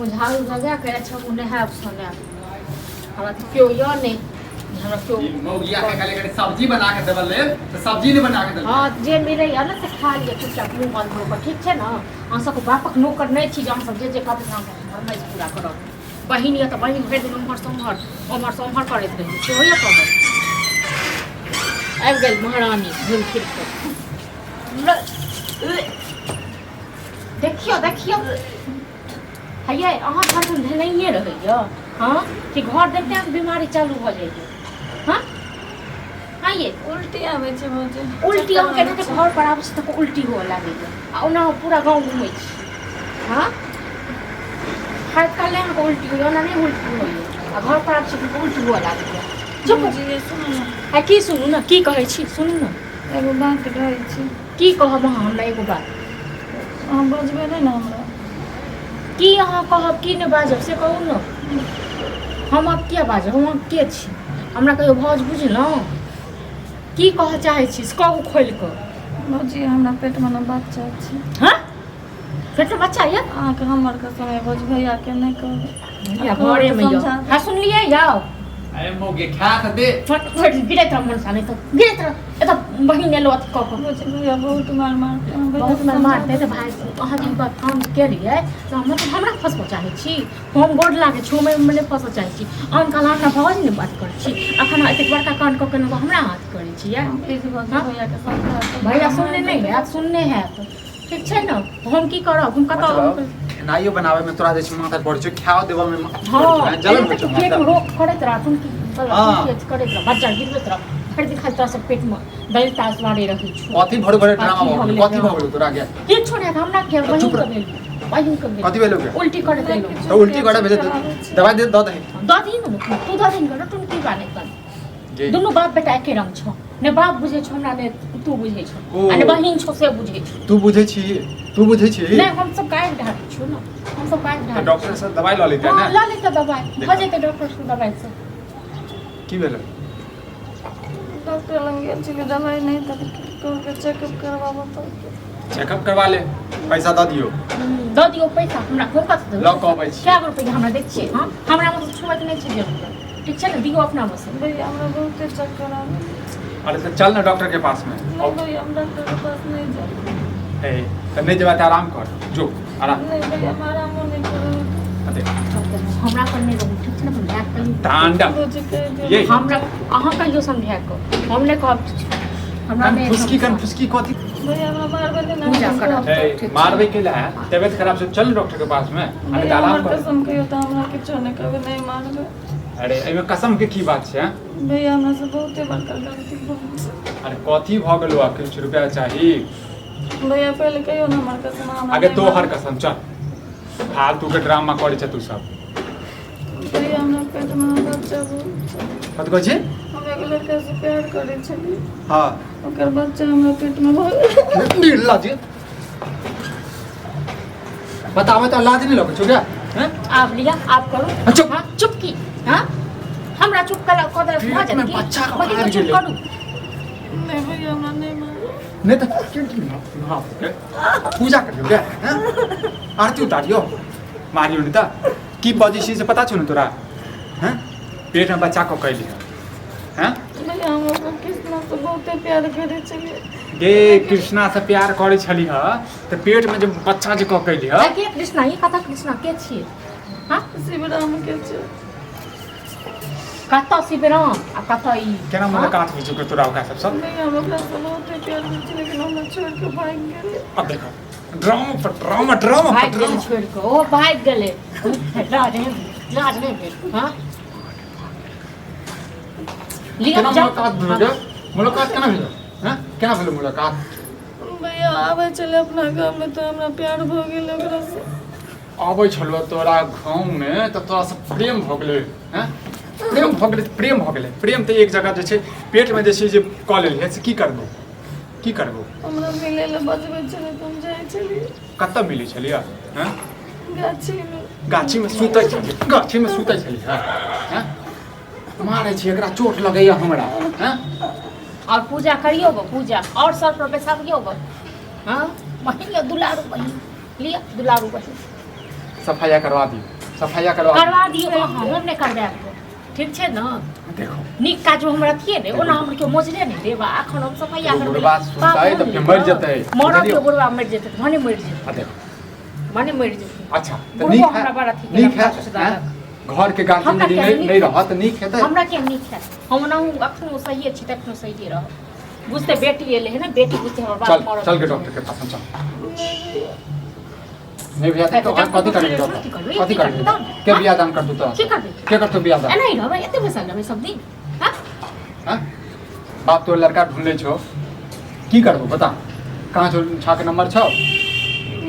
झाड़ू लगा के अच्छा हम नहायब सोनायब। हमरा तऽ केओ यऽ नहि जे हमरा केओ ई मौगिया के कहले कनी सब्जी बना के देबल लेल तऽ सब्जी नहि बना के देलकै। हँ, जे मिलैया ने से खा लिअ चुपचाप मुँह बंद भऽ कऽ, ठीक छै ने? अहाँ सबके बापक नौकर नहि छी जे अहाँ सब जे जे कहबै से अहाँ सब फरमाइश पूरा करब। बहिन यऽ तऽ बहिन भरि दिन ओम्हरसँ ओम्हर ओम्हरसँ ओम्हर करैत रहै से होइए कहब। आबि गेल महारानी घुमि फिर कऽ। देखियौ देखियौ हैये, अहाँ हरदम धेनैये रहैया। हँ कि घर देखते अहाँके बीमारी चालू भऽ जाइए? हँ हँ ये। उल्टी आबै छै भौजी। उल्टी अहाँके एनाहिते घर पर आबै छै तऽ उल्टी हुअ लागैए आ ओना हम पूरा गाँव घुमै छी। हँ, खाइत काल नहि अहाँके उल्टी होइए, ओना नहि उल्टी होइए आ घर पर आबै छी तऽ उल्टी हुअ लागैए। चुप। भौजी ये, सुनू ने। आ की सुनू ने, की कहै छी सुनू ने। एगो बात कहै छी। की कहब अहाँ हमरा एगो बात? अहाँ बजबै नहि ने हमरा? की अहाँ कहब, की नहि बाजब से कहू ने। हम आब किया बाजब? हम अहाँ के छी? हमरा कहियो भौज बुझलहुँ? की कहऽ चाहै छी से कहू खोलि कऽ। भौजी, हमरा पेटमे ने बच्चा छै। हँ, पेटमे बच्चा यऽ? अहाँके हमर कसम यऽ भौजी, भैयाके नहि कहबै। भैया घरेमे यऽ। हँ, सुनलियै यौ? अरे मौगे, खा तऽ दे। फट फट गिरैत रह मनसा, नहि तऽ गिरैत रह। एतऽ बहिन एलो अथी कऽ कऽ। भौजी, भैया बहुत मार मारते हैं। भैया बहुत मार समझा मारतै तऽ भाय, अहाँ जे ई बात काम केलियै तऽ मतलब हमरा फँसबऽ चाहै छी? हम गोड़ लागै छी, हम एहिमे नहि फँसऽ चाहै छी। आन काल अहाँ भौज नहि बात करै छी, अखन अहाँ एतेक बड़का कांड कऽ केलहुँ तऽ हमरा हाथ करै छियै? प्लीज भौजी। हँ? भैयाके समझा दियौ। भैया सुनने नहि हैत, सुनने हैत, ठीक छै ने? हम की करब? हम कतऽ मतलब खेनाइयो बनाबै में तोरा जे छै माथा पड़ै छै, खाओ देबऽ में हँ जलन होइ छै। पेट में रोक करैत रह तुम की हाँ। की करैत रह, बच्चा गिरबैत रह, भरि दिन खाली तोरा सब पेट में दलि तास मारे रहै छौ। कथी भरे भरे ड्रामा कथी भऽ भऽ गेलै? गेलै? कथी भऽ गेलै तोरा गे? किछो नहि, हमरा के तऽ बहिन चुप के रह। भेल, बहिन के भेल। कथी भेलौ गे? उल्टी करैत एलौ। तऽ उल्टी करे भेजे दवाइ दे दऽ दही। दऽ दही ने, तू दऽ दही ने, तुम की बात कर। गे दुनू बाप बेटा एके रंग छौ, ने बाप बुझै छौ हमरा, ने तू बुझै छौ ओ। आ ने बहिन छौ से बुझै छौ। तू बुझै छी? तू बुझै छी? नहि, हम सब गाय ढारै छियौ ने, हम सब गाय तऽ ढारै। डॉक्टर से दवाइ लऽ लेतै हँ ने? लऽ लेतै दवाइ, भऽ जेतै डॉक्टर से दवाइ से। की भेलै? डॉक्टर लग गेल छलियै, दवाइ नहि देलकै, कहलकै चेकअप करबाबऽ पड़तै। चेकअप करवा ले, पैसा दऽ दियौ। दऽ दियौ पैसा हमरा, हम कतऽ देबै? लऽ कऽ अबै छी। कए गो रुपैआ हमरा दै छियै? हँ, हमरा मतलब छुअत नहि छै जरूरत, ठीक छै ने? दियौ अपना बस। भैया, हमरा बहुते चक्कर आबै। अरे तऽ चल ने डॉक्टर के पास में। नहीं भैया, हम डॉक्टर के पास नहीं जाए। ए तऽ नहि जेबा तऽ आराम कर, जो आराम। नहीं भैया, हम आरामो नहीं करब। अरे हमरा पर नहि रहू, ठीक छै ने? अपन भाय कहियौ। तांडा भौजी, कहि दियौ। ये। हमरा अहाँ कहियौ समझा कऽ, हम नहि कहब किछु, हमरा कन नहि फुसकी, कन फुसकी कथी? भैया, हमरा मारबै नहि ने? पूजा करब। ए ठीक छै। मारबै के ला? तबियत खराब छै, चल डॉक्टर के पास में आ नहीं तऽ भैया, आराम हमर कर। कसम कहियौ तऽ हमरा किछो नहि कहबै, नहि मारबै। अरे एहिमे कसम के की बात छै, हँ? भैया, हमरा से बहुते बड़का गलती भऽ गेल। अरे कथी भऽ गेलो? आ किछु रुपया चाही? भैया, पहिले कहियौ ने हमर कसम, हमरा आगे नहि तोहर मारबै। कसम, चल। फालतू के ड्रामा करै छै तू सब। भैया, हमरा पेटमे बच्चा बहुत छै। कथी कहै छी? हम एगो लड़का से प्यार करै छलियै। हँ। ओकर बच्चा हमरा पेटमे भऽ गेल। निर्लज, बताबै तऽ लाज नहि लगै छौ क्या, हैं? आब लिअ, आब करू। आ, चुप। हाँ, चुप की? हाँ, हमरा चुप करा कऽ देलक भऽ पेटमे जायत की? बच्चा के बहिन आबि के चुप गेलै। करू। नहि भैया, हमरा नहि मारू। नहि तऽ क्यों की हाँ पूजा करियौ क्या, हैं? आरती उतारियौ, मारियौ नहि तऽ की बजै छी से पता छौ ने तोरा? हैं, पेटमे बच्चा कऽ कैली हैं? भैया, हम ओकर कृष्णा से बहुते प्यार करै छलियै। गे, कृष्णा से प्यार करै छली ह तऽ पेटमे जे बच्चा जे कऽ कैली ह? के कृष्णा? ई कतऽ कृष्णा के छियै? हाँ? शिवराम के छै। कतऽ शिवराम आ कतऽ ई? केना हाँ? मुलाकात होइ छै तोरा ओकरा सबसँ? भैया, हम ओकरा से बहुते प्यार करै छलियै, लेकिन हमरा छोड़ि कऽ भागि गेलै। अब देखो, ड्रामा पर ड्रामा, ड्रामा पर भागि गेलै ड्रामा। छोड़ि कऽ, ओ भागि गेलै। लाज नहि, लाज नहि भेल? हाँ, लिअ। केना जाउ। मुलाकात भेल गे? मुलाकात केना भेल, हैं? केना भेल मुलाकात? भैया, आबै छलै अपना गाममे तऽ हमरा प्यार भऽ गेल ओकरासँ। अबै छलो तोरा गाँवमे तऽ तोरासँ प्रेम भऽ गेलै, हैं? प्रेम भऽ गेलै तऽ प्रेम भऽ गेलै। प्रेम तऽ एक जगह जे छै पेटमे जे छै जे कऽ लेलियै से की करबो, की करबो? हमरा मिलै लए बजबै छलै तऽ हम जाइ छलियै। कतऽ मिलै छलियै, हैं? गाछीमे। गाछीमे सुतै छलियै? गाछीमे सुतै छलियै, हैं? मारै छी एकरा, चोट लगैया हमरा, हैं? और पूजा करियौ गो पूजा, और सर पर बैसाबियौ गो। हाँ बहिन, यौ दुलारू बहिन, लिअ दुलारू बहिन। सफाया करवा दियौ, सफाया करवा दियौ। करवा दियौ अहाँ, हम नहि करबायब। ठीक छै ने? देखो नीक काज हमर अथिए नहि, ओना हमर केओ मोजरे नहि देब। आ एखन हम सफाइया करबै, बुढ़बा सुनतै तऽ फेर मरि जेतै। मरत बुझलियौ? बुढ़बा मरि जेतै, भने मरि जेतै। आ देखो, भने मरि जेतै। अच्छा तऽ बुढ़बो नीक हमरा बड़ है, अथी नीक केलक, है, सुधारक। हैं? घर के गार्जियन हमरा यदि किया नहीं नीक नहीं रहत तऽ नीक हेतै? हमरा किया नीक हैत? हम ओनाहु अखनो सहिए छी, तखनो सहिए रहब। बुझते बेटी एलै है ने, बेटी बुझते हमर बाप चल मरत। चल के डॉक्टर के पास हम चल। नहीं भैया, तो डॉक्टर कथी करबी? की डॉक्टर करबै? कथी की करबी? करबै? के बियाह दान कर दू तोरा? की करबै? के करतौ बियाह दान? एनाही रहबै, एते बैसल रहबै सब दिन? हाँ? हाँ? बाप तोर लड़का ढूंढले छो, की करबो बता? कहाँ छौ? छा के नंबर छौ?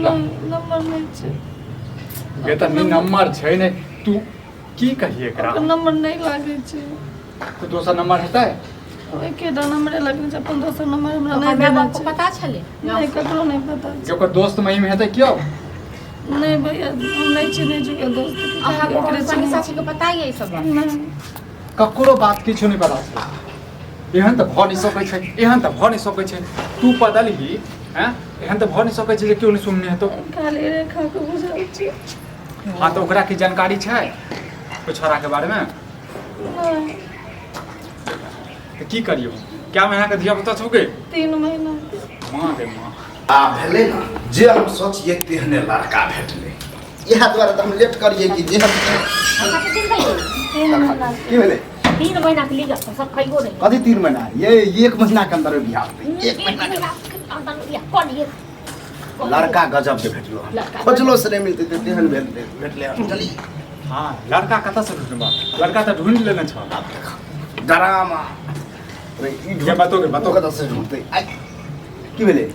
नहि, नंबर नहि छै। गे तऽ नहीं नंबर छै नहि, तू की कहिए एकरा? ओकर नंबर नहि लागै छै। तो दोसर नंबर हेतै? एकेटा नंबरे लगने छै, अपन दोसर नंबर हमरा ओकर नहि माय देने बापके छै। पता छलै? नहि, ककरो नहि पता जे छै। ओकर दोस्त महिम हेतै क्यो? नहि भैया, हम नहि चिन्है छी ओकर दोस्त के। अहाँके ओकरे संगी चिन्है साथीके पता यऽ ई सब बात? छी। नहि। ककरो बात किछु नहि पता छै। एहन तऽ भऽ नहि सकै छै, एहन तऽ भऽ नहि सकै छै। तू बदलही हैं, एहन तऽ भऽ नहि सकै छै जे केओ नहि सुनने हेतौ। खाली रेखा के बुझल छै। हाँ, तऽ ओकरा की जानकारी छै ओहि छोड़ाके बारेमे? नहि। तऽ की करियौ? क्या महीना के धिया पुता छौ गे? 3 महीना के। माँ गे माँ। आ भेलै ने जे हम सोचिए तेहने लड़का भेटलै। इएह दुआरे तऽ हम लेट करिए कि जे हम हमरा कते दिन भेलै? 3 महीना के। की भेलै? 3 महीना के लीग सब खइबो नहि। कथी 3 महीना? ये 1 महीना के अंदर बियाह होतै। एक महीना के अंदर बियाह कऽ लियै। लड़का गजब के भेटलो, लड़का खोजलो से नहि मिलतै तऽ तेहन भेटलै हन। चली। हाँ, लड़का कतऽ से ढूंढबा? लड़का तऽ ढूंढ लेने छौ। आब देख डरामा रे ई गे बतो गे बतो। कतऽ से ढूंढतै? आइ की भेलै?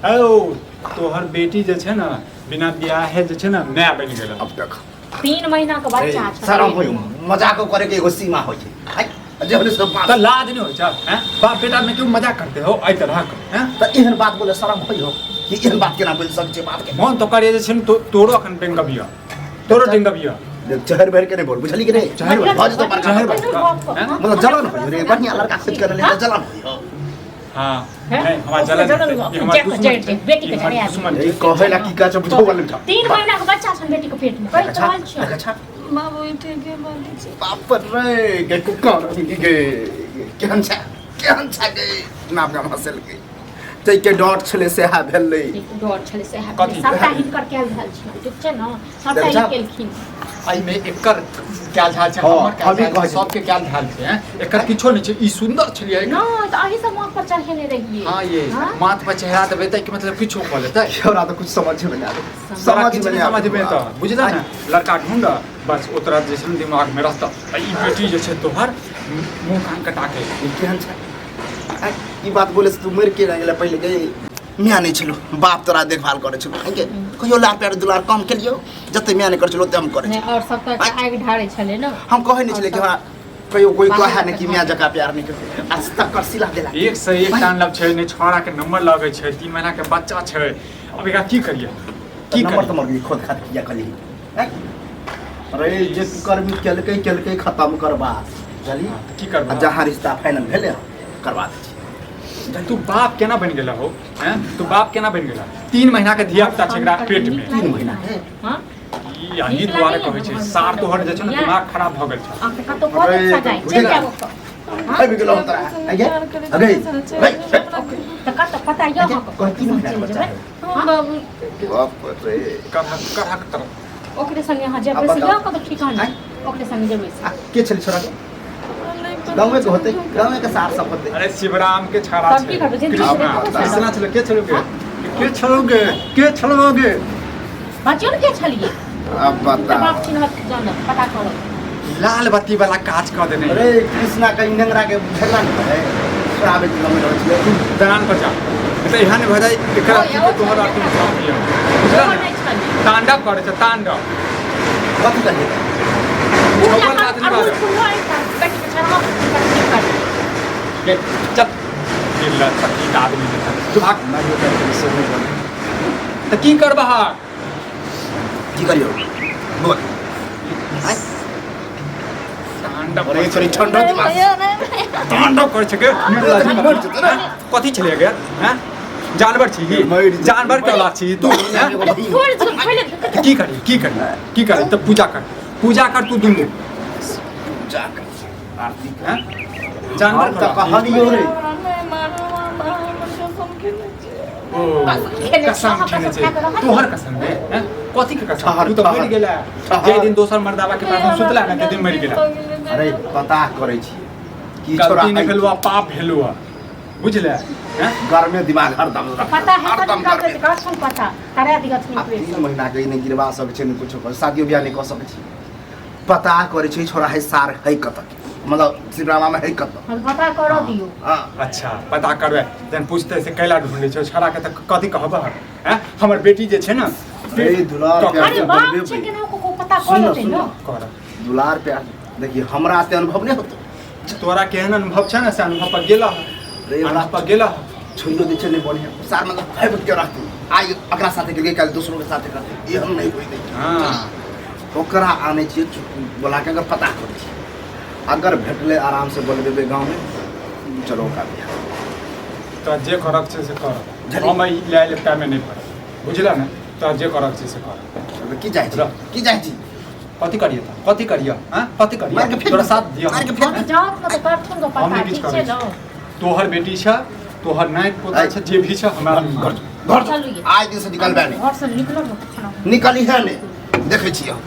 औ तोहर बेटी जे छै ने बिना बियाहे जे छै ने माय बनि गेल। अब देख 3 महीना के बच्चा छै। शरम होय, मजाको करे के एगो सीमा होइ छै। आइ जे होले सब बात तऽ लाज नहि होइ छै हैं? बाप बेटा में क्यों मजाक करते हो एहि तरहक हैं? तऽ एहन बात बोले शरम होइ हो कि एहन बात केना बोलि सकै छै बाप के? मन तो करिए जे छै ने तोरो अखन डेंगबिया, तोरो डेंगबिया। देख चहर भरि के नहि बोल, बुझली कि नहि? चहर भरि। भऽ जेतौ बड़का। चहर भरि। हैं? मतलब जलन होइ रे, बढ़िया लड़का खोजि के ले जलन होइ हो। हाँ, हैं? नहीं, हमार जलन जलन हेतै। हुआ। ई हमर जाके दुश्मन जड़ि छै। दे, बेटी के ई हमर जड़िया दे। दुश्मन ई छै। कहै ला की कहै छै बुझो वाला छै। 3 महीना के बच्चा छन बेटी के पेट में, कहि देखा रहल छा, छियौ। देखा छा। बाबू ई ठीके बाजै छै। बाप रे गे कुकर गे केहन छै, केहन छै गे नाम गाम हँसेलकै ताहिके डर छलै सएह भेलै। डर छलै सएह। कथी? सबटा हिनकर कयल भेल छै, ठीक छै ने? सबटा देखा? ई केलखिन। एहिमे एकर कयल झाल छै, हाँ, हमर कयल हमही झाल छै, कहै छी। सबके कयल झाल छै, हैं? एकर किछो नहि छै। ई सुन्दर छलियै। नहि तऽ अहीं सब माथ पर चढ़ेने रहियै। हाँ, ये हाँ? माथ पर चढ़ा देबै तऽ मतलब किछो कऽ लेतै। हमरा तऽ कुछ समझ में नहि आबै, तोरा समझ किछु में नहि नहि समझ में आबै। तऽ बुझल ने, लड़का ढूंढ बस ओ तोरा जे छै ने दिमाग में रहतौ। आ ई बेटी जे छै तोहर मुँह कान कटा के। ई केहन छै? आँय, ई बात बोले से तू मरि के रहि गेलै। पहिले गे माय नहि छलौ, बाप तोरा देखभाल करै छलौ। आँय गे, कहियो लाड़ प्यार दुलार कम केलियौ? जते माय नहि करै छलौ ओते हम करै नहि, छलौ। और सब तऽ आगि ढारै छलै ने। हम कहै नहि छलै कि हमरा कहियो कोई कहे नहि कि माय जकाँ प्यार नहि करै। आ तकर सिला देला एक से एक तांडव छै, नहि छौड़ा के नंबर लगै छै, 3 महीना के बच्चा छै। अब एकरा की करियै? की नंबर करियै? तमर के खोद खाद किया कली? आँय? अरे जे तू कर्मी केलकै केलकै खत्म करबा बुझली? हाँ, तऽ की करबै? आ जहाँ रिश्ता फाइनल भेलै करवा दै छी। तू बाप केना बनि गेला हो? हैं? तू बाप केना बनि गेला? 3 महीना के धिया पुता छै एकरा पेट में। 3 महीना के? हाँ? ई अही दुआरे कहै छै सार तोहर जे छै ने दिमाग खराब भऽ गेल छै। अहाँके कतौ कऽ देत सगाइ, चलि जायब ओतऽ। आबि गेलौ तोरा। आइ गे, अगे, तऽ कतऽ पता यऽ अहाँके? कहै 3 महीना के बच्चा है। हाँ बाबू। बाप रे। करहक करहक तरफ। ओकरे संगे अहाँ जेबै आ से बताउ। यऽ कतौ ठिकाना? आँय? ओकरे संगे जेबै से। आ के छलै छोड़ा के? गाँवे के होतै, गाँवे के सार सब होतै। अरे शिवराम के छाड़ा तब छै। की करबै? जिंदगी कृष्णा, में कतौ कृष्णा छलै, के छलै गे? के छलौ गे? के छलौ गे? बच्चो ने के छलियै? अब तऽ बता। बाप चिन्हत जानत, पता करत। लाल बत्ती वाला काज कऽ देने। अरे कृष्णा के नेंगरा के झगड़ा नहि करे, छोड़ाबे के गाँव में रहै छलै। तू दलान पर जा, तऽ एहन भऽ जाइ एकरा ओ, अथी के तोहर अथी में काम दिअ। बुझल ओहो ने? नहि छलै। तांडव करै छै तांडव। कथी करियै? छौपल बात नहि अड़हुल बाजऽ। फूल होय तऽ बेटी के चढ़ाउ, की करबै? गे, चल। निर्लज पतित आदमी जे छै। तू भाग। मारियो करके से नहि बोले। तऽ की करबह? की करियौ बोल? आँय? तांडव अरे छोरी ठंडा दिमाग भैया नहि। तांडव करै छै गे। निर्लज। मरि जेतै ने। कथी छलै गे? हैं? जानवर छी मरि जेतै। जानवर के औलाद छी तू हैं? छोड़ छोड़ पहिले तऽ की करी की करी की करी तऽ पूजा कर पूजा कर तू दुनू पूजा कर आरती कर हैं? जानवर हम के तऽ औलाद छी। कहलियौ रे हमरा नहि मारू मामा हमर कसम खेने छियै ओ, कसम खेने कसम छी, खेने कसम छै खा कऽ रहल। तोहर कसम रे हैं? कथी के कसम ठहर, तू तऽ मरि ठहर। गेला ठहर। जे दिन दोसर मर्दाबा के पास हम सुतला ना ते दिन मरि गेला अरे पता करै छियै की छोरा गलती नहि भेलुआ पाप भेलुआ बुझले हैं गर्मे दिमाग हरदम रख पता है हरदम कथी गर्मे करते करथुन पता करा दिहथुन आ 3 महीना के नहि गिरवा सकै छै नहि कुछो कर शादियो बियाह नहि कऽ सकै छी पता करै छै छोरा है सार है कतऽ के मतलब शिवरामा में है कतऽ हम पता करऽ दियौ हाँ अच्छा पता करबै जहन पूछतै से कैला ढूंढै छै छोड़ा के तऽ कथी कहबह हैं हमर बेटी जे छै ने ए, दुलार कऽ- प्यार अरे से बाप बोलबे छै भाई। केना को पता कर सुन न, लेतै सुन ने न। कर दुलार प्यार देखिए हमरा से अनुभव नहि होतो तोरा केहन अनुभव छै ने से अनुभव पर गेला रे अनुभव पर गेला छोड़ियो दै छै नहि बढ़िया सार मतलब फाइव के रहतै आइ एकरा साथे गेलियै काल्हि दोसरो के साथे करतै एहन नहि होइ दै छै। हाँ ओकरा आनै छियै बोला के अगर पता करै छियै अगर भेटलै आराम से बोलबेबै गाँवमे चलो ओकरा बियाह तोरा जे करक छै से कर झली। हम ई लए लेपटामे नहि पड़ब बुझल ने तोरा जे करक छै से कर तऽ की चाहै छी की चाहै छी कथी करियै तऽ कथी करियै हँ कथी मारि करियै के फेंक तोरा साथ दिअ मारि के फेंक हम जात ने तऽ करथुन गो हम पता नहि किछु ठीक छै करै ने छी तोहर बेटी छ तोहर नाति पोता छ जे भी छ हमरा घर घर चलू ये। आइ दिन से निकलबै नहि घर से निकलब ने तखन हम निकली है नहि देखै छियै हम।